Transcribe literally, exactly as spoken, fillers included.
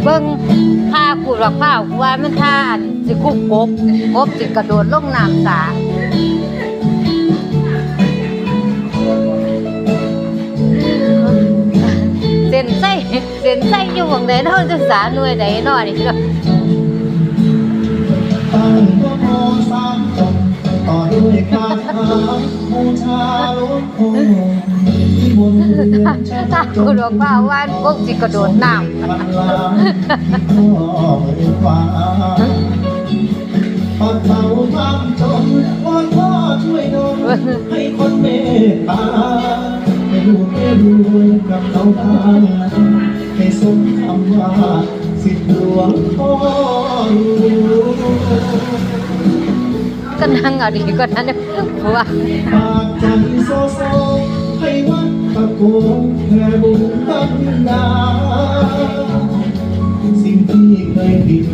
เบิ่งท่าขูดบักพร้าว กูว่ามันท่าอันสิคุกกบ กบสิกระโดดลงน้ำสา เส้นไส้ เส้นไส้อยู่หม่องใดเนาะ ศึกษาหน่วยใดเนาะนี่เนาะ ตั้งนะโมสามจบ ต่อด้วยคาถาบูชาหลวงปู่ นิมนต์เรือนชา ถ้า ติ คุณบอกว่าว่านกกสิกระโดดน้ำ พันล้านที่พ่อเอ่ยว่า ปัดเป่าความจน วอนพ่อช่วยดล ให้คนเมตตา ให้ลูกได้รวยกับเขาบ้าง ให้สมคำว่า สิทธิ์หลวงพ่อหลวง ก็นั่งเอาดีกว่านั้น เพราะว่า ปากใจโซโซ ให้วัดตะโกนแผ่บุญบันดาล สิ่งที่เคยผิด